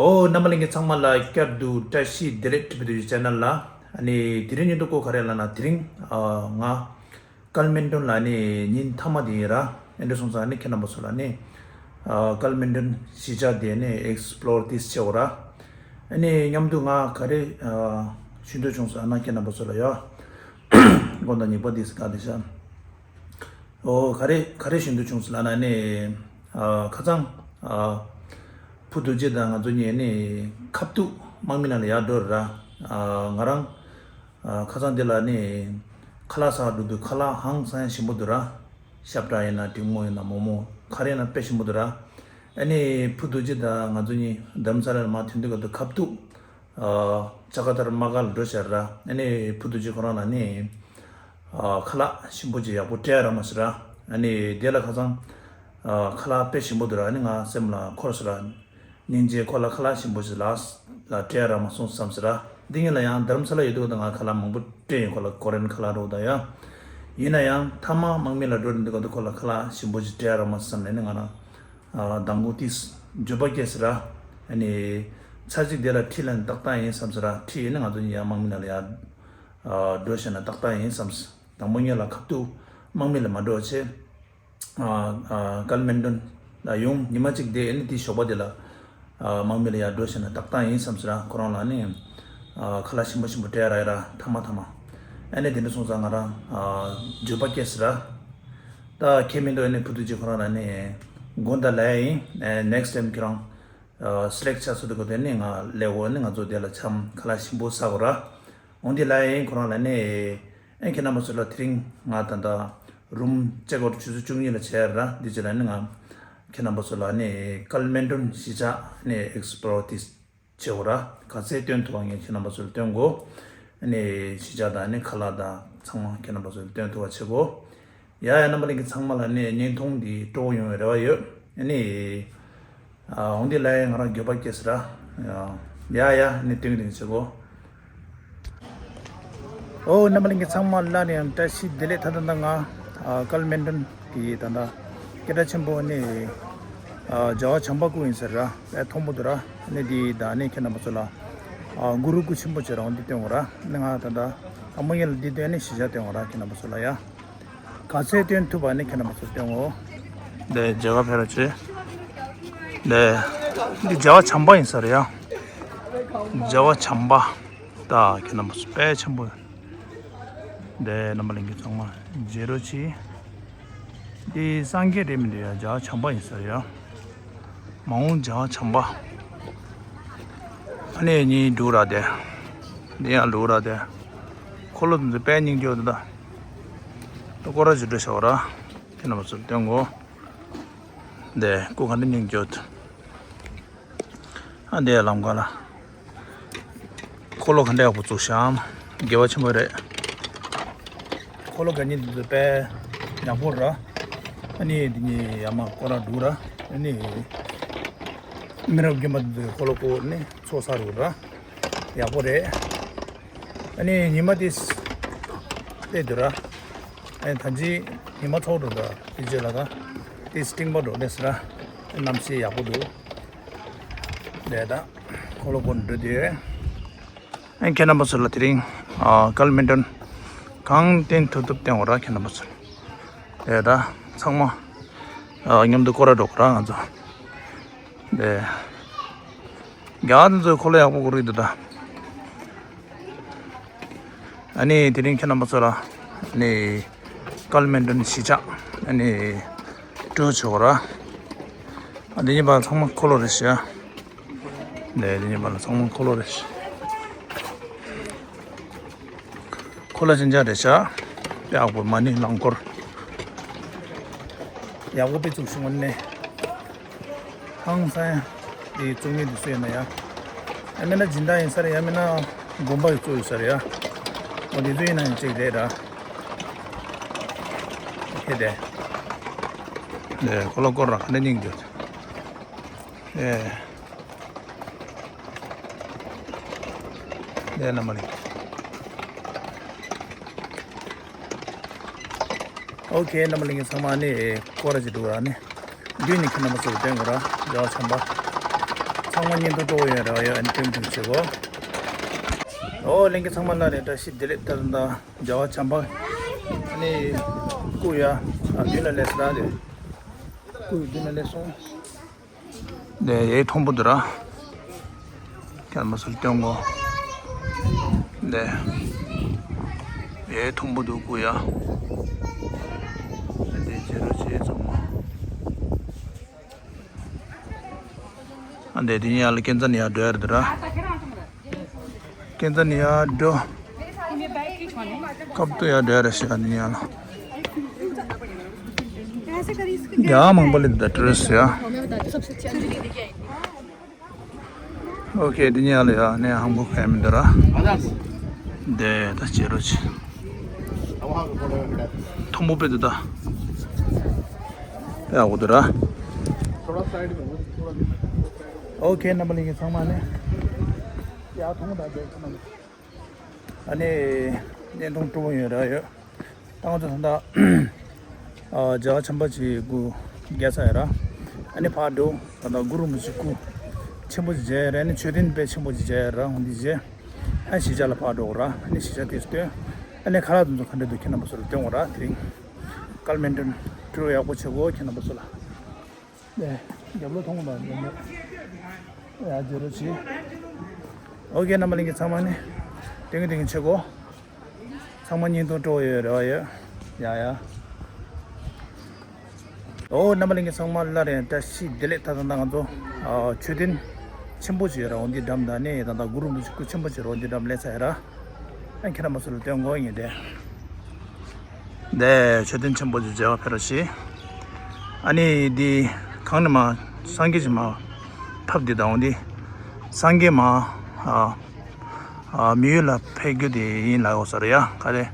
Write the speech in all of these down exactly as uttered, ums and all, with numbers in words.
ཨོ། རྣམ་པ་ལྷན་རྒྱས་ཚང་མ་ལ་བསྐྱར་དུ་བཀྲ་ཤིས་བདེ་ལེགས། ཊི་བི་ཌི་ཅེ་ནལ་ལ། ཨ་ནི་དེ་རིང་ཉིན་ཐོ་སྐོར་ག་རེ་ལབ་ན། དེ་རིང་ཨ་ང་ཀལ་མན་ཌོན་ལ་ནི་ཉིན་མཐའ་མ་དེ་ཡིན་ར། ཨེ་འདྲ་སོང་ཙང་ནི་ཁྱེད་རྣམ་པ་ཚོ་ལ་ནི་ཨ་ཀལ་མན་ཌོན་གཞིས་ཆགས་དེ་ནི་ཨེགས་པི་ལོར་ཏིས་བྱེད་འོ་ར། ཨ་ནི་མཉམ་དུ་ང་ག་རེ་ཨ་ཞུ་འདོད་བྱུང་ཟེར་ན། ཁྱེད་རྣམ་པ་ཚོ་ལ་ཡ་དགོངས་དག་ཉིག་པ་དེ་ཟེར་ག་དེ་ཤ། ཨོ། ག་རེ་ག་རེ་ཞུ་འདོད་བྱུང་ཟེར་ལབ་ན་ནི། ཨ་ཁ་སང་ཨ་བུ་རྡོ་རྗེ་དང་ང་ཚོ་གཉིས་ནི་ཁ་ཐུག་དམག་མི་ནང་ལ་ཡར་འགྲོ་ར། ཨ་ང་རང་ཨ་ཁ་སང་དེ་ལ་ནི་ཁ་ལག་ཟ་འགྲོ་དུས་ཁ་ལག་ཧང་སང་ཞིམ་པོ་འདུག་ར། ཤབ་ཏྲ་ཡིན་ན་འབྲིང་མོ་ཡིན་ན་མོག་མོག་ག་རེ་ཡིན་ན་དཔེ་ཞིམ་པོ་འདུག་ར། ཨ་ནི་བུ་རྡོ་རྗེ་དང་ང་ཚོ་གཉིས་རྡ་རམ་ས་ལ་ལ་མར་ཐོན་དུས་སྐབས་དུ་ཁ་ཐུག་ཨ་ཅ་ཀ་ཏར་དམག་སྒར་ལ་འགྲོ་བཞག་ར། ཨ་ནི་བུ་རྡོ་རྗེ་ཁོ་རང་ལ་ནི་ཨ་ཁ་ལག་ཞིམ་པོ་ཅིག་ཡག་པོ་སྤྲད་ར་མ་ཟེར་ར། ཨ་ནི་དེ་ལ་ཁ་སང་ཨ་ཁ་ལག་དཔེ་ཞིམ་པོ་འདུག་ར། ཨ་ནི་ང་སེམས་ལ་འཁོར་ཟེར་ར། སྙིང་རྗེ། ཁོ་ལ་ཁ་ལག་ཞིམ་པོ་ཞིག་ལ་ལ་སྤྲད་ར་མ་སོང་བསམ་ཟེར་ར། འདི་ངེད་ལ་ཡང་རྡ་རམ་ས་ལ་ཡོད་དུས་ད་ང་ཁ་ལག་མང་པོ་སྤྲད་ཡིན། ཁོ་ལ་ཀོ་རེན་ཁ་ལག་རོ་ད་ཡ། ཡིན་ན་ཡང་མཐའ་མ་དམག་མི་ལ་འགྲོ་རིན་དུས་ཁོ་ལ་ཁ་ལག་ཞིམ་པོ་ཞིག་སྤྲད་ར་མ་བསམ་ནས་ནི་ང་རང་ཨ་མདང་དགོང་ཏིས་འགྱོད་པ་སྐྱེས་ཟེར་ར། ཨ་ནི་ཚར་གཅིག་དེ་ལ་ཁྲིད་ལ་ནི་ཏག་ཏག་ཡིན་བསམ་ཟེར་ར། ཁྲིད་ཡིན་ན་ང་ཚོ་གཉིས་ཡར་དམག་མི་ནང་ལ་ཡར་ཨ་འགྲོ་ཤེས་ན་ཏག་ཏག་ཡིན་བསམ། དང་པོ་ཉིད་ལ་ཁ་ཐུག་དམག་མི་ལ་མ་འགྲོ་བྱས། ཨ་ཨ་ཀལ་མན་ཌོན་ལ་ཡོང་ཉི་མ་གཅིག་བསྡད། ཨ་ནི་དེའི་ཞོགས་པ་དེ་ལ་ཨ་དམག་མི་ལ་ཡར་འགྲོ་ཤེས་ན་ཏག་ཏག་ཡིན་བསམ་ཟེར་ར། ཁོ་རང་ལ་ནི་ཨ་ཁ་ལག་ཞིམ་པོ་ཞིམ་པོ་སྤྲད་ར་ཡ་ར་མཐའ་མ་མཐའ་མ། ཨ་ནི་དེ་འདྲ་སོང་ཙང་ང་རང་ཨ་འགྱོད་པ་སྐྱེས་ཟེར་ར། ད་ཁྱེད་མི་འདུག་ཨ་ནི་བུ་རྡོ་རྗེ་ཁོ་རང་ལ་ནི་དགོངས་དག་ལབ་ཡིན། ཨ་ནེགསི་ཊའིམ་ཁྱེད་རང་ཨ་སི་ལེག་ཊི་ཆགས་སོང་དུས་གོ་དེ་ནི་ང་སླེབས་འོ། ནི་ང་ཚོ་དེ་ལ་འཆམ་ཁ་ལག་ཞིམ་པོ་ཟ་དགོས་ར། འོན་ཏེ་ལབ་ཡིན་ཁོ་རང་ལ་ནི། ཨེ་ཁྱེད་རྣམ་པ་ཚོ་ལ་དེ་རིང་ང་ད་ལྟ་རུམ་ཅེག་ཨའུཊ་ཆུ་ཚོད་བཅུ་གཉིས་ལ་བྱས་ར། འདི་ཅི་ལ་ནི་ང་ཁྱེད་རྣམ་པ་ཚོ་ལ་ནི་ཀལ་མན་ཌོན་གཞིས་ཆགས་ནི་ཨེགས་པི་ལོར་ཏིས་བྱེད་དགོས་ར། ག་ཚད་སྟོན་ཐུབ་པ་ངས་ཁྱེད་རྣམ་པ་ཚོ་ལ་སྟོན་དགོས། ནི་གཞིས་ཆགས་དང་ནི་ཁ་ལག་དང་ཚང་མ་ཁྱེད་རྣམ་པ་ཚོ་ལ་སྟོན་ཐུབ་པ་བྱེད་དགོས། ཡ་ཡ། རྣམ་པ་ལྷན་རྒྱས་ཚང་མ་ལ་ནི་བརྙན་ཐུང་འདི་སྤྲོ་པོ་ཡོང་བའི་རེ་བ་ཡོད། ཨ་ནི་ཨ་འོན་ཏེ་ལབ་ཡ་ང་རང་འགྱོད་པ་སྐྱེས་ཟེར་ར། ཡ་ཡ། ནི་སྟོན་གི་སྟོན་གི་བྱེད་གོ། ཨོ། རྣམ་པ་ལྷན་རྒྱས་ཚང་མ་ལ་ནི་ཡང་བཀྲ་ཤིས་བདེ་ལེགས། ད་ད་ད་ང་ཨ་ཀལ་མན་ཌོན་གི་ད་ད་སྐད་གྲགས་ཆེན་པོ་ནི་ཨ་ཇ་བ་ཇམ་པ་ཁུག་ཡིན་ཟེར་ར། དཔེ་མཐོང་པོ་འདུག་ར། ནི་འདི་ད་ནི་ཁྱེད་རྣམ་པ་ཚོ་ལ་ཨ་གུ་རུ་སྐུ་ཆེན་པོ་བྱེད་ར། འོན་ཏེ་སྟོན་གོ་ར། ནི་ང་ད་ད་ཨ་མོ་ཡིན་ལ་འདི་སྟོན་ནི་གཞིས་ཆགས་སྟོན་གོ་ར། ཁྱེད་རྣམ་པ་ཚོ་ལ་ཡ། ག་ཚད་སྟོན་ཐུབ་པ་ནི་ཁྱེད་རྣམ་པ་ཚོ་སྟོན་འོ། འདི་མཇལ་ཁ་ཕེབས་ར་བྱེད། འདི་འདི་ཇ་བ་ཇམ་པ་ཡིན་ས་རེད་ཡ། ཇ་བ་ཇམ་པ། ད་ཁྱེད་རྣམ་པ་ཚོ་དཔེ་ཆེན་པོ། འདི་རྣམ་པ་ལྷན་རྒྱས་ཚང་མ་མཇལ་རོགས་གྱིས། འདི་སངས་རྒྱས་རེད་མི་འདུག་ཡ། ཇ་བ་ཇམ་པ་ཡིན་ས་རེད་ཡ། མ་འོངས་ཇ་བ་ཇམ་པ། ཨ་ནི་གཉིས་འདུག་ར་དེ། འདི་ཡང་འདུག་ར་དེ། འཁོར་ལོ་དེ་ཚོ་དཔེ་སྙིང་རྗེ་པོ་འདུག་ད། ད་སྐོར་ར་ཅིག་འགྲོ་བྱ་བ་ར། ཁྱེད་རྣམ་པ་ཚོར་སྟོན་གོ། འདི་སྐུ་ག་འདྲ་སྙིང་རྗེ་པོ་འདུག་ཨ་འདི་ལམ་ཁ་ལ། འཁོར་ལོ་ག་འདྲ་ཡག་པོ་བཙུགས་ཤག་དགེ་བ་ཆེན་པོ་རེད། འཁོར་ལོ་ག་གཉིས་འདི་ཚོ་དཔེ་ཡག་པོ་ར། ཨ་ནི་འདི་གཉིས་ཡར་མར་སྐོར་ར་འགྲོ་ར། ཨ་ནི་མི་རབས་རྒན་པ་འདི་ཚོས་འཁོར་ལོ་བསྐོར་ནས་ཚོགས་བསགས་འགྲོ་ར། ཡག་པོ་རེད། ཨ་ནི་ཉི་མ་དེ་སླེབས་འདུག་ར། ཨ་ནི་ད་ཅི་ཉི་མ་ཚོགས་འགྲོ་འདུག་དེ་རྗེས་ལ་ད་དེ་སྤྲིན་པ་འགྲོ་ལེ་ཟེར་ར། གནམ་གཤིས་ཡག་པོ་འདུག་ལས་ད་འཁོར་ལོ་བསྐོར་འགྲོ་དུས། ཨ་ཁྱེད་རྣམ་པ་ཚོ་ལ་དེ་རིང་ཨ་ཀལ་མན་ཌོན་གང་བསྟན་ཐུབ་ཐུབ་བསྟན་འོ་ར། ཁྱེད་རྣམ་པ་ཚོ་ལས་ད་ཚང་མ་ཨ་མཉམ་དུ་སྐོར་ར་འགྲོ་གོ་ར་ང་ཚོ། ལས་རྒྱ་གར་ཚོའི་འཁོར་ལོ་ཡག་པོ་བསྐོར་གི་འདུག་ད། ཨ་ནི་དེ་རིང་ཁྱེད་རྣམ་པ་ཚོ་ལ་ཨ་ནི་ཀལ་མན་ཌོན་གཞིས་ཆགས་ཨ་ནི་སྤྲོ་ཆོག་ར། ཨ་འདི་གཉིས་པ་ཚང་མ་འཁོར་ལོ་རེད་ཤག་ལས་འདི་གཉིས་པ་ལ་ཚང་མ་འཁོར་ལོ་རེད་ཤག་འཁོར་ལོ་ཅན་ཅན་རེད་ཤག་དཔེ་ཡག་པོ་མ་ཎི་རླངས་འཁོར་ཡག་པོ་དཔེ་བཙུགས་བྱུང་བ་ནས། ཧང་སང་ཡ། དེ་བཙུགས་མཁན་དེ་སུ་ཡིན་ན་ཡ། ཡང་མིན་ན་སྦྱིན་བདག་ཡིན་ས་རེད། ཡང་མིན་ན་དགོན་པ་ཡི་གཙོ་ཡིན་ས་རེད་ཡ། འོ་དེ་ཚོ་ཡིན་ན་ཡང་གཅིག་རེད་ར། ཁེ་དེ། ལས་ཁོ་ལ་སྐོར་ར་ག་འདྲ་སྙིང་རྗེ། ལས། ལས་རྣམ་པ་ལྷན་ཨོ་ཁེ། རྣམ་པ་ལྷན་རྒྱས་ཚང་མ་ནི་སྐོར་ར་ཅིག་འགྲོ་ར་ནི། མདུན་ནས་ཁྱེད་རྣམ་པ་ཚོར་སྟོན་དགོས་ར། རྒྱལ་བ་བྱམས་པ། ཚང་མ་བརྙན་ཐུང་སྤྲོ་བོ་ཡོད་ར་ཡོད། ཨ་ནི་སྟོན་ཐུབ་བྱེད་གོ། ཨོ་ལྷན་རྒྱས་ཚང་མ་ལ་རེ་བཀྲ་ཤིས་བདེ་ལེགས། ད་ད་རྒྱལ་བ་བྱམས་པ་ཨ་ནི་སྐུ་ཡ་ཨ་མདུན་ལ་སླེབས་སོང་ར། དེ་སྐུ་ཡི་མདུན་ལ་སླེབས་སོང་། དེ་ཡའི་མཐོན་པོ་འདུག་ར། ཁྱེད་མ་སུ་སྟོན་གོ། དེ་ཡའི་མཐོན་པོ་འདུག་སྐུ་ཡ། དེ་རྗེ་རུ་ཆེ་ཚང་མ། ཨ་འདི་དེ་ཉལ་ལ་ཀན་ཛ་ནི་ཡ་འགྲོ་ཡ་རེད་ར། ཀན་ཛ་ནི་ཡ་འགྲོ། ཁབ་ཏུ་ཡ་འགྲོ་ཡ་རེད་ཤག་དེ་ཉལ་ལ། རྒྱ་མང་པོ་ལས་འདི་ཊུ་རི་སི་ཡ། ཨོ་ཁེ་དེ་ཉལ་ལ་ཡ་ནས་ཧམ་གོ་ཁ་མི་འདུག་ར། དེ་ད་ཅེ་རོ་ཆེ། མཐོན་པོ་དཔེ་འདུག་ད། དཔེ་ཡག་པོ་འདུག་ར། ཨོ་ཁེ་རྣམ་པ་ལྷན་རྒྱས་ཚང་མ་ནི། ཡག་མཐོང་ད་དེ་ཁ་ན། ཨ་ནི་བརྙན་ཐུང་སྤྲོ་བོ་ཡོད་ར་ཡོད། ད་ང་ཚོ་ད་ལྟ་ཨ་རྒྱལ་བ་བྱམས་པ་ཆེའི་སྐུ་བརྒྱལ་ཚར་ཡོད་ར། ཨ་ནི་ཕར་འགྲོ། ད་ལྟ་གུ་རུ་རིན་པོ་ཆེ་སྐུ་ཆེན་པོ་ཅིག་མཇལ་ཡོད་ར། ཨ་ནི་མཆོད་རྟེན་དཔེ་ཆེན་པོ་ཅིག་མཇལ་ཡོད་ར། འོ་འདི་མཇལ། ཨ་གཞིས་ཆགས་ལ་ཕར་འགྲོ་ར། ཨ་ནི་གཞིས་ཆགས་དེ་སྟོན། ཨ་ནི་ཁ་ལག་དེ་ཚོ་ག་འདྲ་འདུག་ཁྱེད་རྣམ་པ་ཚོ་ལ་སྟོན་འོང་ར། དེ་རིང་ཀལ་མན་ཏོན་ཊུར་ཡག་པོ་བྱེད་གོ་ཁྱེད་རྣམ་པ་ཚོ་ལ། ནས་རྒྱབ་ལོགས་མཐོང་དང་རྒྱབ་ལོགས། ཡ་ཇེ་རོ་ཆེ། ཨོ་ཁེ་རྣམ་པ་ལྷན་རྒྱས་ཚང་མ་ནི་ཏིང་ཏིང་ཆེ་གོ། ཚང་མ་བརྙན་ཐུང་སྤྲོ་བོ་ཡོད་རེ་བ་ཡོད། ཡ་ཡ། ཨོ་རྣམ་པ་ལྷན་རྒྱས་ཚང་མ་ལ་རེ་བཀྲ་ཤིས་བདེ་ལེགས། ད་ད་ད་ང་ཚོ་ཨ་མཆོད་རྟེན་ཆེན་པོ་ཅིག་ཡོད་ར། འོ་འདི་འགྲམ་ད་ནི་ད་ད་གུ་རུ་རིན་པོ་ཆེ་སྐུ་ཆེན་པོ་ཅིག་ར། འོ་འདི་འགྲམ་སླེབས་ཚར་ཡོད་ར། ཨ་ཁྱེད་རྣམ་པ་ཚོ་ལ་སྟོན་དགོས་ཡིན་ཏེ། འདི་མཆོད་རྟེན་ཆེན་པོ་ཅིག་མཇལ་བར་ཕེབས་རོགས་ཞེས། ཨ་ནི་འདི་གང་ནས་མ་སངས་རྒྱས་ཀྱི་མ་ཕབ་འདི་དང་འདི་སངས་རྒྱས་མ་ཨ་ཨ་མི་ཡུལ་ལ་ཕེབས་རྒྱུ་དེ་ཡིན་ལབ་ཡོད་ས་རེད་ཡ། ག་རེ་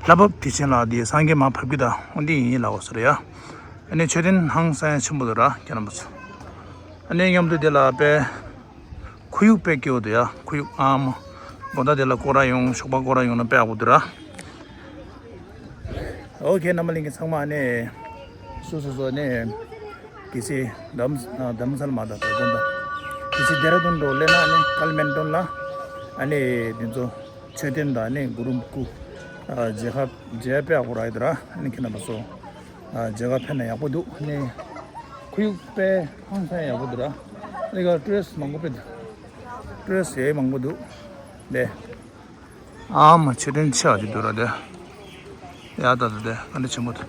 ལྷ་བབས་དུས་ཆེན་ལ་འདི་སངས་རྒྱས་མ་ཕབ་རྒྱུ་དང་འོ་འདི་ཡིན་ལབ་ཡོད་ས་རེད་ཡ། ཨ་ནི་མཆོད་རྟེན་ཧང་སང་ཆེན་པོ་འདུག་ར་ཁྱེད་རྣམ་པ་ཚོ། ཨ་ནི་མཉམ་དུ་དེ་ལ་དཔེ། ཁོར་ཡུག་དཔེ་སྐྱིད་པོ་འདུག་ཡ། ཁོར་ཡུག་ཨ་མ། དགོང་དག་དེ་ལ་སྐོར་ར་ཡོང་ཞོགས་པ་སྐོར་ར་ཡོང་ན་དཔེ་ཡག་པོ་འདུག་ར། ཨོ་ཁེ་རྣམ་པ་ལྷན་རྒྱས་ཚང་མ་ནས་སོ་སོ་སོ་ནས་གལ་སྲིད་རྡ་རྡ་རམ་ས་ལ་མ་དང་དགོན་པ་གལ་སྲིད་ལྡེ་ར་ལྡུན་འགྲོ་སླེབས་ན་ཨ་ནི་ཀལ་མན་ཏོན་ལ་ཨ་ནི་དེ་ཚོ་མཆོད་རྟེན་དང་ཨ་ནི་གུ་རུ་སྐུ་མཇལ་ཁ་མཇལ་དཔེ་ཡག་པོ་རག་གི་འདུག་ར། ཨ་ནི་ཁྱེད་རྣམ་པ་ཚོ་མཇལ་ཁ་ཕེབས་ན་ཡག་པོ་འདུག་ཨ་ནི་ཁོར་ཡུག་དཔེ་ཧང་སང་ཡག་པོ་འདུག་ར། ཨ་ནི་ག་ཊུ་རི་སི་མང་པོ་ཕེབས་འདུག་ཊུ་རི་སི་ཡང་མང་པོ་འདུག་ལེ། ཨ་མ་མཆོད་རྟེན་ཆེ་བ་ཅིག་འདུག་ར་དེ། ཡ་ད་ད་དེ་ག་འདྲ་ཆེན་པོ་འདུག་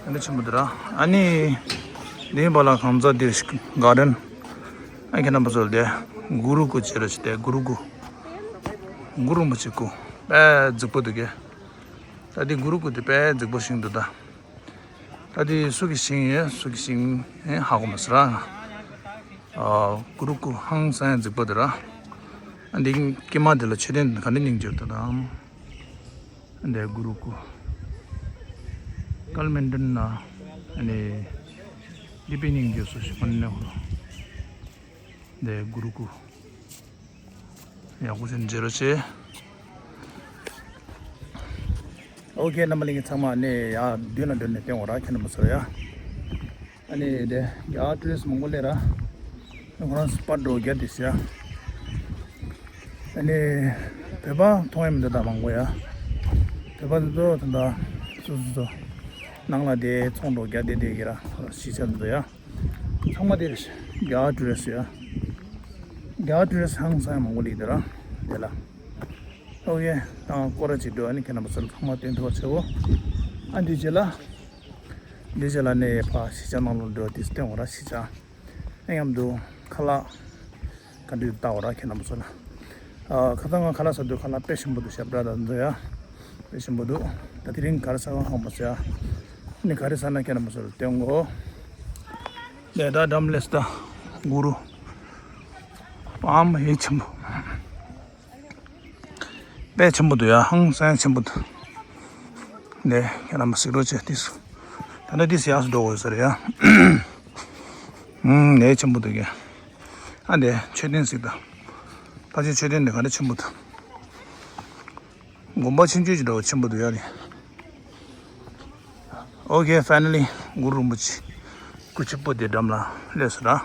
ག་འདྲ་ཆེན་པོ་འདུག་ར། ཨ་ནི་འདི་བ་ལ་གང་ཟག་དེ་ག་ཌེན། ཨ་ཁྱེད་རྣམ་པ་ཚོ་དེ་གུ་རུ་སྐུ་ཅེས་ར་ཅིག་དེ་གུ་རུ་སྐུ། གུ་རུ་རིན་པོ་ཆེ་སྐུ་དཔེ་རྫིག་པོ་འདུག་གས། ད་དེ་གུ་རུ་སྐུ་དེ་དཔེ་རྫིག་པོ་ཞིག་འདུག་ད། ད་དེ་སུ་གི་ཞིང་ཡོད་སུ་གི་ཞིང་ཧ་གོ་མ་སོང་ར། ཨ་གུ་རུ་སྐུ་ཧང་སང་རྫིག་པོ་དེ་ར། ཨ་འདི་ཀྱེ་མ་དེ་ལ་མཆོད་རྟེན་ག་འདྲ་སྙིང་རྗེ་པོ་འདུག་ད། ཨ་འདི་གུ་རུ་སྐུ། ཀལ་མན་ཏོན་ན་ཨ་ནི་འདི་དཔེ་སྙིང་རྗེ་སོ་ཞིག་ཁོ་ནས་ཧོ། འདི་གུ་རུ་སྐུ། ཡག་པོ་ཞིག་མཇལ་རོགས་བྱེད། ཨོ་ཁེ་རྣམ་པ་ལྷན་རྒྱས་ཚང་མ་ནས་ཡར་མདུན་ལ་འགྲོ་ནས་སྟོན་འོང་ར་ཁྱེད་རྣམ་པ་ཚོར་ཡ། ཨ་ནི་དེ་ཡར་ཊུ་རི་སི་མང་པོ་སླེབས་ར། ཁོ་རང་ཚོ་པར་འགྲོ་རྒྱ་དེ་ཤ། ཨ་ནི་བོད་པ་མཐོང་ཡ་མི་འདུག་ད་མང་པོ་ཡ། བོད་པ་དེ་ཚོ་ད་ལྟ་སོ་སོ་སོ་ནང་ལ་དེ་ཚོང་འགྲོ་རྒྱ་དེ་དེ་གི་ར་གཞིས་ཆགས་དེ་ཚོ་ཡ། ཚང་མ་དེ་རེད། རྒྱ་ཊུ་རི་སི་ཡ། རྒྱ་ཊུ་རི་སི་ཧང་སང་མང་པོ་ལི་དེ་ར། དེ་ལ། ཨོ་ཡེ། ད་སྐོར་ར་ཅིག་འགྲོ་ཨ་ནི་ཁྱེད་རྣམ་པ་ཚོ་ལ་ཚང་མ་སྟོན་ཐུབ་པ་བྱེད་འོ། ཨ་འདི་རྗེས་ལ། འདི་རྗེས་ལ་ནས་ཕ་གཞིས་ཆགས་ནང་ལ་འགྲོ་དེ་སྟོན་འོ་ར་གཞིས་ཆགས། ཨ་མཉམ་དུ་ཁ་ལག་ག་འདྲ་ལྟ་འོ་ར་ཁྱེད་རྣམ་པ་ཚོ་ལ། ཨ་ཁ་སང་ང་ཁ་ལག་ཟ་དུས་ཁ་ལག་དཔེ་ཞིམ་པོ་འདུག་ཤ་བྲ་དང་འདུག་ཡ། དཔེ་ཞིམ་པོ་འདུག་ད་དེ་རིང་ག་རེ་ཟ་ག་ཧང་པོ་ཟ་ཡ། ནི་ག་རེ་ཟ་ན་ཁྱེད་རྣམ་པ་ཚོ་ལ་སྟོན་འོ། ལས་ད་འགྲམ་ལས་ད་གུ་རུ། པའམ་ཧེ་ཆེན་པོ། དཔེ་ཆེན་པོ་འདུག་ཡ། ཧང་སང་ཆེན་པོ་འདུག་ལས་ཁྱེད་རྣམ་པ་གཟིགས་རོགས་བྱེད་དུས་སུ། ད་ནི་དུས་སུ་ཡག་སུ་འགྲོ་དགོས་ས་རེད་ཡ། ཧུམ་ལས་ཆེན་པོ་འདུག་གས། ཨ་འདས་མཆོད་རྟེན་གཟིགས་དང་། ཕལ་ཆེར་མཆོད་རྟེན་འདི་ག་འདྲ་ཆེན་པོ་འདུག་དགོན་པ་ཆུང་ཆུང་ཞིག་འདྲ་བོ་ཆེན་པོ་འདུག་ཡ་ནི། Okay, finally, གུ་རུ་རིན་པོ་ཆེ་སྐུ་ཆེན་པོ་དེ་འགྲམ་ལ་སླེབས་སོང་ར།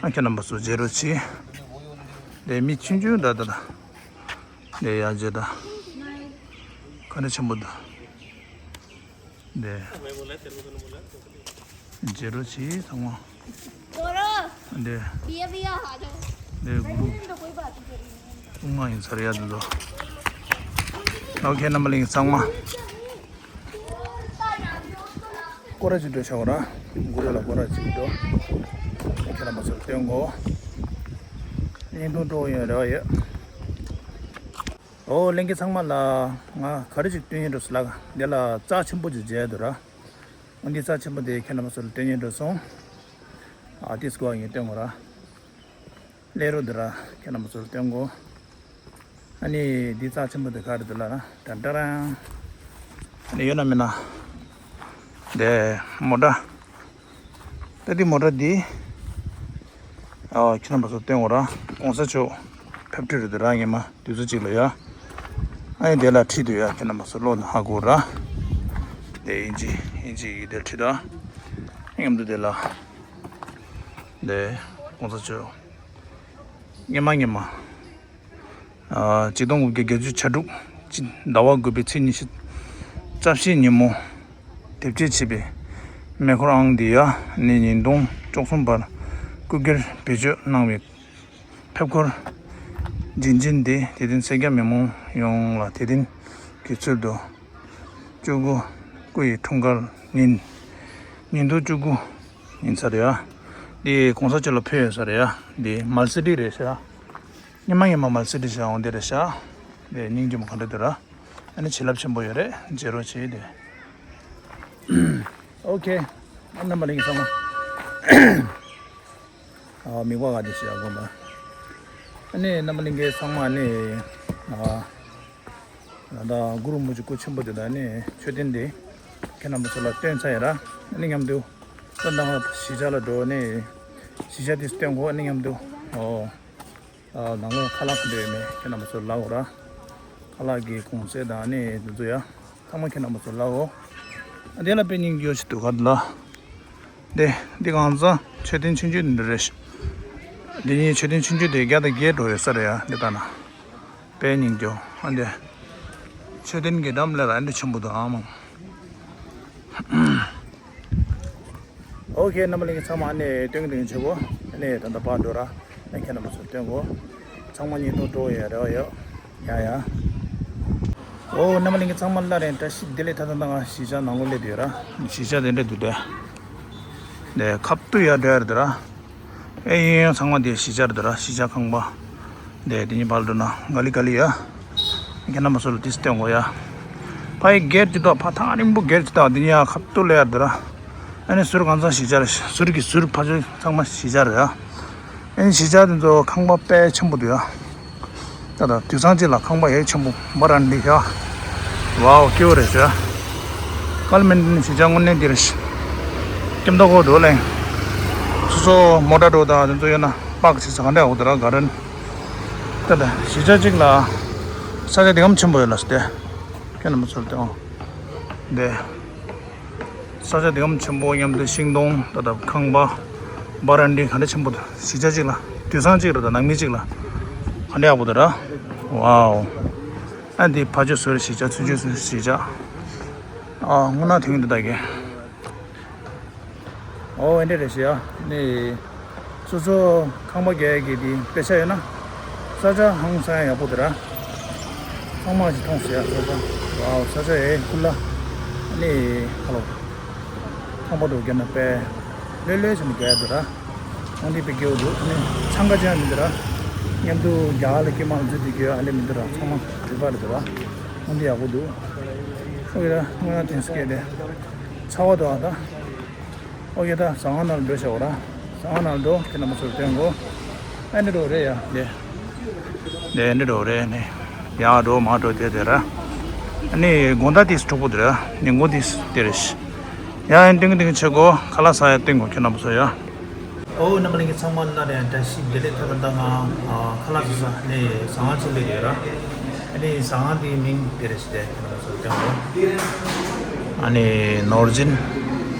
ཨ་ཁྱེད་རྣམ་པ་ཚོ་མཇལ་རོགས་གྱིས། དེ་མི་ཆུང་ཆུང་འདྲ་འདྲ་དེ་ཡར་མཇལ་དང་། ག་འདྲ་ཆེན་པོ་འདུག་དེ། མཇལ་རོགས་གྱིས་ཚང་མ། དེ། དེ་གུ་རུ། དུང་ང་ཡིན་ཚར་ཡ་འདུག་ཨོ་ཁེ་རྣམ་པ་ལྷན་རྒྱས་ཚང་མ། སྐོར་ར་ཅིག་འགྲོ་ཆོག་ར། གུ་རུ་ལ་སྐོར་ར་ཅིག་འགྲོ། ཁྱེད་རྣམ་པ་ཚོར་སྟོན་གོ། བརྙན་ཐུང་སྤྲོ་བོ་ཡོད་རེ་བ་ཡོད། ཨོ་ལྷན་རྒྱས་ཚང་མ་ལ་ང་ག་རེ་ཅིག་སྟོན་ཡིན་འགྲོ་སི་ལ། འདི་ལ་རྩྭ་ཆེན་པོ་ཅིག་མཇལ་འདུག་ར། འོ་འདི་རྩྭ་ཆེན་པོ་དེ་ཁྱེད་རྣམ་པ་ཚོར་སྟོན་ཡིན་འགྲོ་སོང་། ཨ་ཏིས་གོ་ཡིན་སྟོན་གོ་ར། ལས་རོ་འདི་ར་ཁྱེད་རྣམ་པ་ཚོར་སྟོན་གོ། ཨ་ནི་འདི་རྩ་ཆེན་པོ་འདི་ག་རེ་འདུག་ལ་ན་ཏན་ཏན་རང་། ཨ་ནི་ཡོད་ན་མེད་ན། འདི་མོ་ཊ། ད་འདི་མོ་ཊ་འདི། ཨ་ཁྱེད་རྣམ་པ་ཚོར་སྟོན་གོ་ར། གོང་ས་མཆོག་ཕེབས་འཕྲལ་རེད་འདུག་ར་ཉི་མ་དུས་ཚོད་གཅིག་ལ་ཡ། ཨ་ནི་དེ་ལ་ཁྲིད་འདུག་ཡ་ཁྱེད་རྣམ་པ་ཚོ་ལོ་ན་ཧ་གོ་ར། དེ་ཨིན་ཇི་ཨིན་ཇི་ཡི་དེ་ཁྲིད་དོ། མཉམ་དུ་དེ་ལ། དེ་གོང་ས་མཆོག་སྔོན་མ་སྔོན་མ། ཨ་གཅིག་སྟོང་དགུ་བརྒྱ་བརྒྱད་ཅུ་གྱ་དྲུག་ཟླ་བ་དགུ་པའི་ཚེས་ཉི་ཤུ་རྩ་བཞིའི་ཉིན་མོ། དེབ་སྐྱེལ་བྱས་པའི་མེ་འཁོར་ཨང་འདི་ཡ་ནི་ཉིས་སྟོང་བཅུ་གསུམ་བར་སྐུ་སྒེར་བེད་སྤྱོད་གནང་བའི་ཕེབས་འཁོར་ལྗིད་ཅན་འདི་དེ་རིང་སེར་སྐྱ་མི་མང་ཡོངས་ལ་དེ་རིང་གི་ཚུལ་དུ་བཅུ་དགུ་སྐུ་ཡི་འཁྲུངས་སྐར་ཉིན་ཉིན་དུ་བཅུ་དགུ་ཡིན་ས་རེད་ཡ། འདི་གོང་ས་མཆོག་ལ་ཕུལ་ཡོད་ས་རེད་ཡ། འདི་མལ་སི་ཌི་རེད་ཤག་སྔོན་མ་སྔོན་མ་མལ་སི་ཌི་ཤག་འོང་དེ་རེད་ཤག་དེ་སྙིང་རྗེ་མོ་ག་འདྲ་འདུག་ར། ཨ་ནི་བྱིན་རླབས་ཆེན་པོ་ཡོད་རེད། མཇལ་རོགས་བྱེད་དེ། ཨོ་ཁེ། རྣམ་པ་ལྷན་རྒྱས་ཚང་མ། ཨ་མིག་པ་ག་དེ་ཤག་དགོངས་དག་ཨ་ནི་རྣམ་པ་ལྷན་རྒྱས་ཚང་མ་ནི། ཨ་ད་གུ་རུ་མུ་ཇི་སྐུ་ཆེན་པོ་དེ་དང་ནི་མཆོད་རྟེན་དེ་ཁྱེད་རྣམ་པ་ཚོ་ལ་སྟོན་ཚར་ཡིན་ར། ཨ་ནི་མཉམ་དུ་ད་ལྟ་ང་གཞིས་ཆགས་ལ་འགྲོ་ནི་གཞིས་ཆགས་དེ་སྟོན་གོ་ཨ་ནི་མཉམ་དུ་ཨོ། ཨ་ནང་ལོགས་ཁ་ལག་འདྲ་ཡོད་མེད་ཁྱེད་རྣམ་པ་ཚོ་ལབ་འོ་ར། ཁ་ལག་གི་གོང་ཚད་དང་ནི་དེ་ཚོ་ཡ་ཚང་མ་ཁྱེད་རྣམ་པ་ཚོ་ལབ་འོ། ཨ་དེ་ལ་དཔེ་སྙིང་རྗེ་ཞིག་འདུག་ག་ལ། དེ་འདི་གང་ཚང་མཆོད་རྟེན་ཆུང་ཆུང་འདི་རེད་ཤག་འདི་གཉིས་མཆོད་རྟེན་ཆུང་ཆུང་དེ་བརྒྱ་དང་བརྒྱད་འགྲོ་ཡོད་ས་རེད་ཡ་འདི་ལྟ་ན། དཔེ་སྙིང་རྗེ་ཨ་འདི། མཆོད་རྟེན་གྱི་འགྲམ་ལ་ར་འདི་ཆེན་པོ་འདུག་ཨ་མང་། ཨོ་ཁེ་རྣམ་པ་ལྷན་རྒྱས་ཚང་མ་ཨ་ནི་སྟོན་གྱི་འདུག་ཆེ་བོ། ཨ་ནི་ད་ལྟ་ཕར་འགྲོ་ར། ཨ་ཁེ་རྣམ་པ་ཚོ་སྟོན་གོ་ཚང་མ་ཉིན་ཐོ་འགྲོ་ཡ་རེ་བ་ཡོད། ཡ་ཡ། ཨོ་རྣམ་པ་ལྷན་རྒྱས་ཚང་མ་ལ་རེ་བཀྲ་ཤིས་བདེ་ལེགས། ད་ད་ད་ང་གཞིས་ཆགས་ནང་ལོགས་སླེབས་ཡོད་ར། གཞིས་ཆགས་དེ་འདྲ་འདུག་དེ། དེ་ཁབ་ཏུ་ཡ་འདྲ་ཡ་རེད་ར། ཨེ་ཡིན་ཡང་ཚང་མ་དེ་གཞིས་ཆགས་རེད་དོ་ར། གཞིས་ཆགས་ཁང་པ། དེ་དེ་གཉིས་བར་དུ་ན་ག་ལི་ག་ལི་ཡ། ཁྱེད་རྣམ་པ་ཚོ་ལ་དེ་སྟོན་གོ་ཡ། ཕ་ཡི་སྒེར་གྱི་ཐོག་ཕ་ཐག་རིང་པོ་སྒེར་གྱི་ཐོག་དེ་གཉིས་ཡ་ཁབ་ཏུ་ལ་ཡ་དོ་ར། ཨ་ནི་ཟུར་གང་ཚང་གཞིས་ཆགས་རེད། ཟུར་གྱི་ཟུར་ཕ་ཆོས་ཚང་མ་གཞིས་ཆགས་རེད་ཡ། ཨ་ནི་གཞིས་ཆགས་དེ་ཚོ་ཁང་པ་དཔེ་ཆེན་པོ་འདུག་ཡ། ད་ལྟ་དུད་ཚང་གཅིག་ལ་ཁང་པ་ཡས་ཆེན་པོ་འབའ་ར་འདི་ཤག་ཝའོ་སྐྱིད་པོ་རེད་ཤག་ཀལ་མན་གཞིས་ཆགས་དངོས་གནས་འདི་རེད་ཤག་སྐྱིད་མདོག་ཁ་པོ་འདུག་ལེ། སོ་སོ་མོ་ཊ་འགྲོ་དང་དེ་ཚོ་ཡོད་ན་པག་ཅིག་ཟ་ག་འདྲ་འོ་དེ་ར་ག་རན། ད་ལྟ་གཞིས་ཆགས་གཅིག་ལ་ས་ཆ་འདི་གམ་ཆེན་པོ་ཡོད་ལ་སྟེ། ཁྱོད་རྣམ་པ་ཚོར་སྟོན་འདི། ས་ཆ་འདི་གམ་ཆེན་པོ་མཉམ་དུ་ཤིང་སྡོང་ད་ལྟ་ཁང་པ་འབའ་ར་འདི་ག་འདྲ་ཆེན་པོ་འདུག་གཞིས་ཆགས་གཅིག་ལ་དུད་ཚང་གཅིག་ལ་དང་ནང་མི་གཅིག་ལ་ག་འདྲ་ཡག་པོ་འདུག་ར། ཝའོ། ཨ་འདི་ཕ་ཆོས་ཟུར་གཞིས་ཆགས་ཚུན་ཆད་ཟུར་གཞིས་ཆགས། ཨ་སྔོ་ནག་ཐིང་འདི་ད་གི། ཨོ་ཨེ་འདྲ་རེད་ཤག་ཡ། ནི། སོ་སོ་ཁང་པ་རྒྱག་ཡ་གི་དེ་དཔེ་ཆ་ཡོད་ན། ས་ཆ་ཧང་སང་ཡག་པོ་དེ་ར། ཚང་མ་ཅིག་མཐོང་ཟེར་ཡ་ས་ཆ། ཝའོ་ས་ཆ་ཨེ་ཁུ་ལ། ནི། ཧ་ལོ། ཁང་པ་དུ་རྒྱབ་ན་དཔེ། ལྷོད་ལྷོད་བྱས་ནས་རྒྱག་ཡ་དེ་ར། ཨང་དེ་དཔེ་སྐྱིད་པོ་འདུག་ནི་འཚང་ཁ་ཅན་མི་འདུག་ར། མཉམ་དུ་རྒྱ་གར་ལ་སྐྱེས་མ་འཛུལ་དུས་རྒྱུ་ཨ་ནི་མི་འདུག་ར། ཚང་མ་རིག་པ་རེད་དེ་ར། ཨང་དེ་ཡག་པོ་འདུག་ཨོ་ཡ་ད་སྔོན་ན་དེང་སྐད་དེ། ཚ་བ་འདུག་ཨ་ད། ཨོ་ཡ་ད་ཟ་ཁང་ནང་ལ་འགྲོ་བྱ་བ་ར། ཟ་ཁང་ནང་འགྲོ་ཁྱེད་རྣམ་པ་ཚོར་སྟོན་གོ་ཨ་ནི་འགྲོ་རེད་ཡ་དེ། དེ་ནི་འགྲོ་རེད་ནི། ཡར་འགྲོ་མར་འགྲོ་དེ་དེ་ར། ཨ་ནི་དགོང་དག་དེ་དྲུག་པོ་དེ་ར། ཉིན་གུང་དེ་དེ་རེད། ཡ་ཡིན་ཏིང་ཏིང་ཆེ་གོ་ཁ་ལག་ཟ་ཡ་སྟོན་གོ་ཁྱེད་རྣམ་པ་ཚོ་ཡ། ཨོ་རྣམ་པ་ལྷན་རྒྱས་ཚང་མ་ལ་རེ་བཀྲ་ཤིས་བདེ་ལེགས། ད་ད་ང་ཁ་ལག་ཟ་ས་ནས་ཟ་ཁང་ཅིག་སླེབས་ཡོད་ར། ཨ་ནི་ཟ་ཁང་དེའི་མིང་དེ་རེད་ཟེར་ཏེ་ཁྱེད་རྣམ་པ་ཚོར་སྟོན་གོ་ཨ་ནི་ནོར་ཇིན་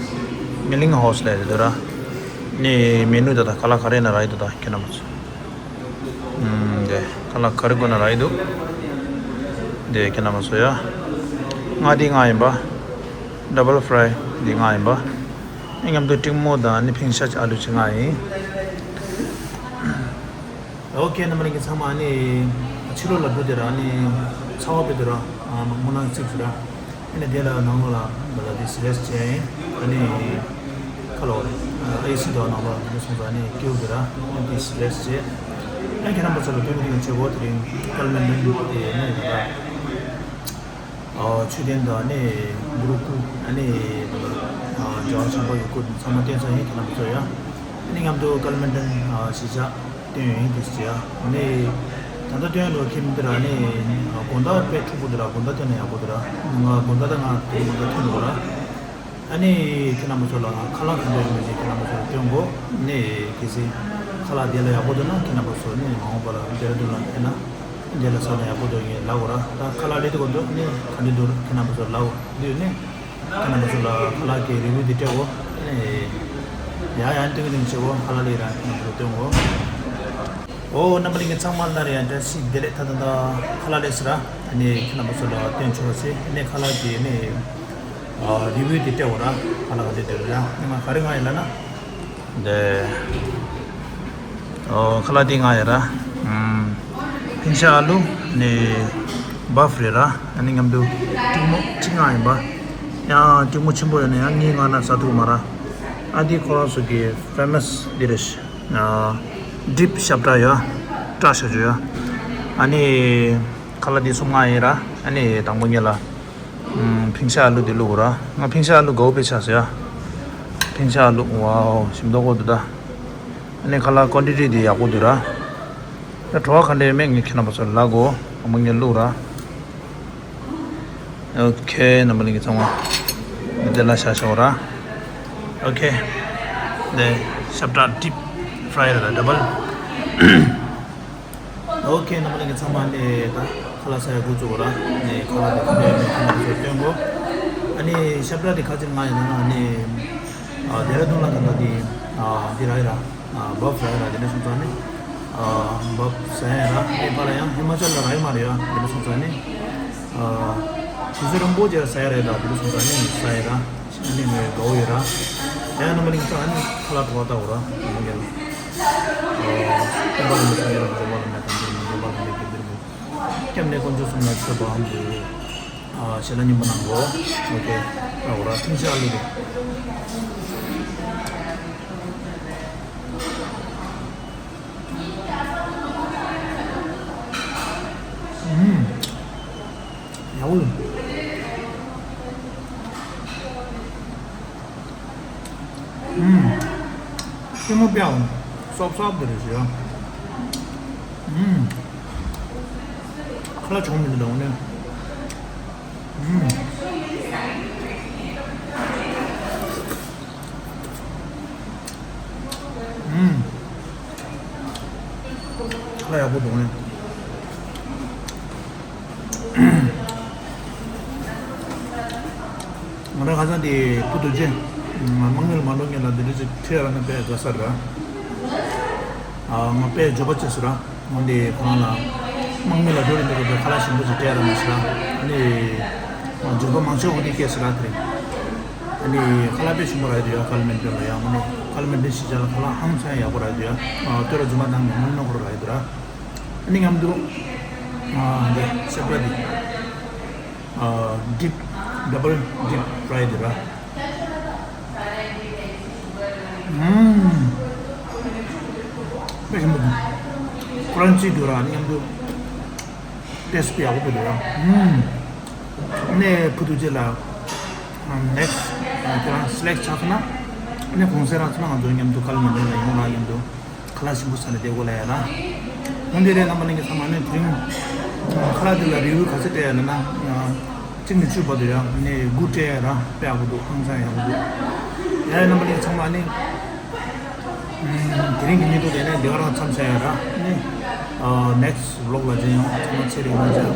མི་ལིང་ཧའོ་སི་ལབ་ཡོད་ར། ནི་མེ་ནུ་ད་ད་ཁ་ལག་ག་རེ་ན་རག་ཡི་འདུག་ད་ཁྱེད་རྣམ་པ་ཚོ། ཨུམ། དེ་ཁ་ལག་ག་རེ་དགོས་ན་རག་ཡི་འདུག་དེ་ཁྱེད་རྣམ་པ་ཚོ་ཡ། ང་འདི་ང་ཡིན་པ། ཌབ་བལ་ཕ་རའི་འདི་ང་ཡིན་པ། ཨེ་མཉམ་དུ་ཀྲིང་མོ་དང་ནི་ཕིང་ཤ་ཨ་ལུ་ཅི་ང་ཡིན། ཨོ་ཁེ། རྣམ་པ་ལྷན་རྒྱས་ཚང་མ་ནི་ཕྱི་ལོགས་ལ་འགྲོ་དེ་ར་ནི་ཚ་བ་དཔེ་དེ་ར་མང་པོ་ནང་ཚིག་ཟེར་ར། ཨ་ནི་དེ་ལ་ནང་ལོགས་ལ་འདི་ལ་དེ་སི་ལེས་བྱས། ཨ་ནི་ཁ་ལོ་ཨེ་སི་དང་ནང་ལོགས་ལ་འདི་སོང་ཙང་ནི་སྐྱིད་པོ་དེ་ར་ཨ་ནི་དེ་སི་ལེས་བྱས། ཨ་ནི་ཁྱེད་རྣམ་པ་ཚོ་ལ་སྟོན་གྱི་ཡོད། ཆེ་བོ་དེ་རིང་ཀལ་མན་ཌན་དེ་ནི་ད་ལྟ་ཨ་མཆོད་རྟེན་དང་ནི་གུ་རུ་སྐུ། ཨ་ནི་ད་ལྟ་ཨ་རྒྱལ་བ་བྱམས་པ་གི་སྐུ་ཚང་མ་བསྟན་ས་ཡིན། ཁྱེད་རྣམ་པ་ཚོ་ཡ། ཨ་ནི་མཉམ་དུ་ཀལ་མན་ཌན་ཨ་གཞིས་ཆགས་སྟོན་ཡིན་དུས་ཟེར་ཡ། ནི་ད་ལྟ་སྟོན་ཡོད་ལོ་ཁྱིམ་འདི་ར་ནི་དགོང་དག་དཔེ་འཁྲུག་པོ་འདི་ར། དགོང་དག་སྟོན་ན་ཡག་པོ་འདི་ར། ང་དགོང་དག་ད་ང་དེ་དགོང་དག་ཐོན་འགྲོ་ར། ཨ་ནི་ཁྱེད་རྣམ་པ་ཚོ་ལ་ང་ཁ་ལག་ག་འདྲ་ཡོད་མེད་ཅིག་ཁྱེད་རྣམ་པ་ཚོ་ལ་སྟོན་གོ། ནི་གལ་སྲིད་ཁ་ལག་དེ་ལ་ཡག་པོ་འདུག་ན་ཁྱེད་རྣམ་པ་ཚོ་ནི་མ་འོངས་པ་ལ་ཌེ་ར་ཌུན་ལ་ཕེབས་ན་དེ་ལ་ཟ་ན་ཡག་པོ་འདུག་ཡིན་ལབ་གོ་ར། ད་ཁ་ལག་ལས་དེ་གོ་འདུག་ནི་ག་འདྲ་འདུག་ཁྱེད་རྣམ་པ་ཚོ་ལབ་གོ་དུས་ནི། ཁྱེད་རྣམ་པ་ཚོ་ལ་ཁ་ལག་གི་རི་བིའུ་འདི་སྤྲད་གོ། ཨེ། ཡ་ཡ་སྟོན་གྱི་ཡིན། ཆེ་བོ་ཁ་ལག་ལས་ར་ཁྱེད་རྣམ་པ་ཚོ་སྟོན་གོ། ཨོ་རྣམ་པ་ལྷན་རྒྱས་ཚང་མ་ལ་རེ་ཡ་བཀྲ་ཤིས་བདེ་ལེགས། ད་ད་ད་ཁ་ལག་ལས་སི་ར། ཨ་ནི་ཁྱེད་རྣམ་པ་ཚོ་ལ་སྟོན་ཆོག་ཟེར། ཨ་ནི་ཁ་ལག་གི་ནི་ཨ་རི་བིའུ་འདི་སྤྲད་གོ་ར། ཁ་ལག་ག་འདྲ་འདུག་ར། ཨ་ནི་ང་ག་རེ་ང་ཡིན་ལབ་ན། དེ། ཨོ་ཁ་ལག་དེ་ང་ཡ་ར། ཨམ། ཕིང་ཤ་ཨ་ལུ་ནི་བབ་རེད་ར། ཨ་ནི་མཉམ་དུ་ཀྲིང་མོ་གཅིག་ང་ཡིན་པ། ཡང་ཀྲིང་མོ་ཆེན་པོ་ཡོད་ན་ཡང་གཉིས་ང་ན་ཟ་ཐུབ་མ་ར། ཨ་དེ་ཁོ་རང་ཚོ་གི་ཕེ་མ་སི་དེ་རེད། ཨ་ཌིབ་ཤབ་ཏྲ་ཡ། ཏྲ་ཤ་ཅུ་ཡ། ཨ་ནི་ཁ་ལག་དེ་གསུམ་ང་ཡིན་ར། ཨ་ནི་དང་པོ་ཉིད་ལ། ཨམ། ཕིང་ཤ་ཨ་ལུ་དེ་བླུགས་ར། ང་ཕིང་ཤ་ཨ་ལུ་དགའ་བོ་དཔེ་ཆགས་སོང་ཡ། ཕིང་ཤ་ཨ་ལུ། ཝའོ། ཞིམ་མདོག་གོ་འདུག་ད། ཨ་ནི་ཁ་ལག་ཀོན་ཊི་ཊི་དེ་ཡག་པོ་འདུག་ར། ད་བྲོ་བ་ག་འདྲ་ཡོད་མེད་ངས་ཁྱེད་རྣམ་པ་ཚོར་ལབ་གོ། དང་པོ་ངས་བླུགས་ར། ཨོ་ཁེ། རྣམ་པ་ལྷན་རྒྱས་ཚང་མ་འདི་ལ་ཤ་ཤོག་ར། ཨོ་ཁེ། དེ་ཤབ་ཏྲ་ཌིབ་ཕ་རའི་ར་ཌབ་བལ། ཨོ་ཁེ། རྣམ་པ་ལྷན་རྒྱས་ཚང་མ་ནི་ད་ཁ་ལག་ཟ་ཡ་འགོ་བཙུགས་ར། ནི་ཁ་ལག་དེ་ག་འདྲ་ཡོད་མེད་ཁྱེད་རྣམ་པ་ཚོར་སྟོན་གོ། ཨ་ནི་ཤབ་ཏྲ་དེ་ག་ཚོད་ང་ཡིན་ན་ནི་ཨ་ཌེ་ར་ཌུན་ལ་ད་ལྟ་དེ་ཨ་དེ་རག་ཡ་ར། ཨ་བབ་རག་ཡ་ར། དེ་འདྲ་སོང་ཙང་ནི་ཨ་བབ་ཟ་ཡ་ར། ཨེ་ཕར་ལ་ཡང་ཧི་མ་ཅལ་ལ་རག་ཡ་མ་རེད་ཡ། དེ་འདྲ་སོང་ཙང་ནི་ཨ་དུས་ཚོད་རིང་པོ་ཅིག་ཟ་ཡ་རེད་ད། དེ་འདྲ་སོང་ཙང་ནི་ཟ་ཡ་ར། ཨ་ནི་ངས་དགའ་བོ་ཡོད་ར། ཡང་རྣམ་པ་ལྷན་རྒྱས་ཚང་ཨ་ནི་ཁ་ལག་བྲོ་བ་ལྟ་བོ་ར། ཨ་ནི་ངས་ཨ་སྟོན་པ་རིན་པོ་ཆེ་ཡོད་ར། འཇམ་པ་ལ་མེད་དང་འཇམ་པ་ལ་མེད་དང་འཇམ་པ། སྐྱབས་གནས་དཀོན་མཆོག་གསུམ་ལ་མཆོད་པའམ་དེ། ཨ་ཞལ་ལག་མཉེས་པོ་གནང་གོ། ཨོ་ཁེ། ཨ་འོ་ར། ཐུགས་རྗེ་ཆེ་ལུ་རེད། ཨུམ། ཡག་པོ་འདུག་ཨུམ། ཀྲིང་མོ་དཔེ་ཡག་པོ་འདུག་སོབ་སོབ་དེ་རེད་ཞུ་ཡ། ཨུམ། ཁ་ལག་བྱུང་མི་འདུག་ད་དངོས་གནས། ཨུམ། ཨུམ། ཁ་ལག་ཡག་པོ་འདུག་ནས། ང་རང་ཁ་སང་དེ་བུ་དུ་ཅན་དམག་མི་ལ་མ་འགྲོ་སྔོན་ལ་འདི་འདྲ་ཅིག་ཁྲིད་ཡ་ལ་ང་དཔེ་དགའ་ས་རེད། ཨ་ང་དཔེ་འགྱོད་པ་སྐྱེས་སོང་ར། འོན་ཏེ་ཁོ་རང་ལ་དམག་མི་ལ་འགྲོ་རིན་དུ་དགོས་པའི་ཁ་ལག་ཞིམ་པོ་ཅིག་སྤྲད་ར་མ་ཤི་ར། ཨ་ནི་འགྱོད་པ་མང་ཆེ་འོ་དེ་སྐྱེས་སོང་ར་དེ་རིང་། ཨ་ནི་ཁ་ལག་དཔེ་ཞིམ་པོ་རག་གི་འདུག་ཡ། ཀལ་མན་ཌན་ལ་ཡ། ཨ་ནི་ཀལ་མན་ཌན་གཞིས་ཆགས་ལ་ཁ་ལག་ཧང་སང་ཡག་པོ་རག་གི་འདུག་ཡ། ཨ་སྟོད་ར་རྫུན་མ་དང་མི་མང་ནོ་ཁོ་ར་རག་གི་འདུག་ར། ཨ་ནི་མཉམ་དུ་ཨ་འདི་ཤབ་ཏྲ་འདི་ཨ་ཌིབ་ཌབ་བལ་ཌིབ་ཕ་རའི་འདི་ར། ཨུམ། དཔེ་ཞིམ་པོ་འདུག་ཀྲན་ཅི་འདུག་ར། ཨ་ནི་མཉམ་དུ་ཏེ་སི་ཊི་ཡག་པོ་འདུག་ར། ཨུམ། ནས་བུ་དུ་ཅེ་ལ་ནེག་སི་ཊི་ཁྱེད་རང་སི་ལེག་ཊི་ཆགས་སོང་ན། ནས་གུང་སེང་རག་སོང་ན་ང་ཚོ་མཉམ་དུ་ཀལ་མན་ཌན་ལ་ཡོང་ར། མཉམ་དུ་ཁ་ལག་ཞིམ་པོ་ཟ་ནས་བསྡད་དགོས་ལ་ཡ་ལ། འོན་ཏེ་རེད། རྣམ་པ་ལྷན་རྒྱས་ཚང་མ་ནས་དེ་རིང་ཁ་ལག་འདི་ལ་རི་ཝིའུ་ག་ཚོད་སྤྲད་ཡ་ལ་ན། གཅིག་ནས་བཅུ་བར་དུ་ཡ། ནས་དགུ་སྤྲད་ཡ་ར། དཔེ་ཡག་པོ་འདུག་ཧང་སང་ཡག་པོ་འདུག་ཡ་ཡ། རྣམ་པ་ལྷན་རྒྱས་ཚང་མ་ནི་དེ་རིང་གི་ཉིན་ཐོ་དེ་ནས་འདི་ག་རང་མཚམས་བཞག་ཡ་ར། ནི་ནེག་སི་ཊི་བི་ལོག་ལ་མཇལ་ཡོང་། ཚང་མ་ཚེ་རིང་ལ་མཇལ།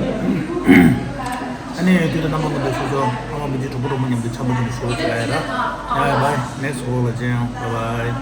ཨ་ནི་དུས་དང་རྣམ་པ་མང་པོ་ཞུ་ཆོག་ཨ་མ་བུ་ཅི་གྲོགས་པོ་གྲོགས་མོ་མཉམ་དུ་འཆམ་པོ་བྱས་ནས་ཞུ་བ་བྱེད་ཡ་ར། ཡ་ཡ། བཱའི། ནེག་སི་ཊི་བི་ལོག་ལ་མཇལ་ཡོང་། བཱའི་བཱའི།